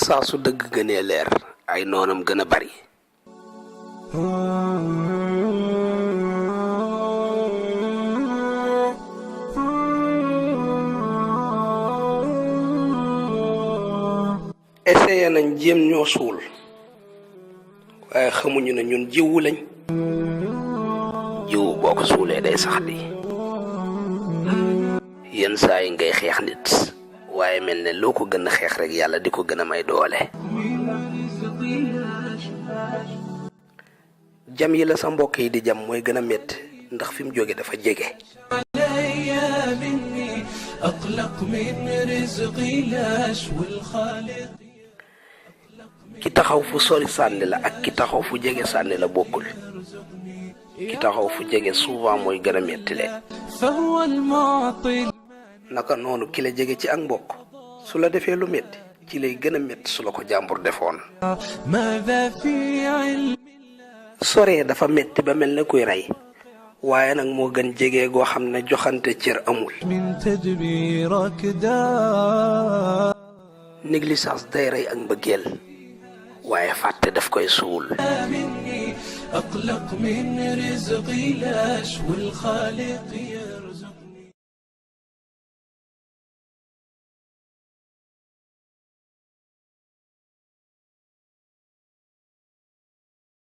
saa su dëgg gënee leer ay noonam gën a bari. essayé nañ jéem ñoo suul waaye xamuñu ne ñun jiwu lañ. jiwu boo ko suulee day sax di yenn saa yi ngay xeex nit waaye mel ne loo ko gën a xeex rek yàlla di ko gën a may doole. jam yi la sa mbokk yi di jam mooy gën a métti ndax fi mu jóge dafa jege. ki taxaw fu sori sànni la ak ki taxaw fu jege sànni la bokkul. ki taxaw fu jege souvent mooy gën a mettile. naka noonu ki la jege ci ak mbokk su la defee lu metti ci lay gën a metti su la ko jàmbur defoon. soree dafa metti ba mel ne kuy rey waaye nag moo gën jege goo xam ne joxante cër amul. négligence day rey ak mbëggeel waaye fàtte daf koy suul. أقلق من رزقي لاش والخالق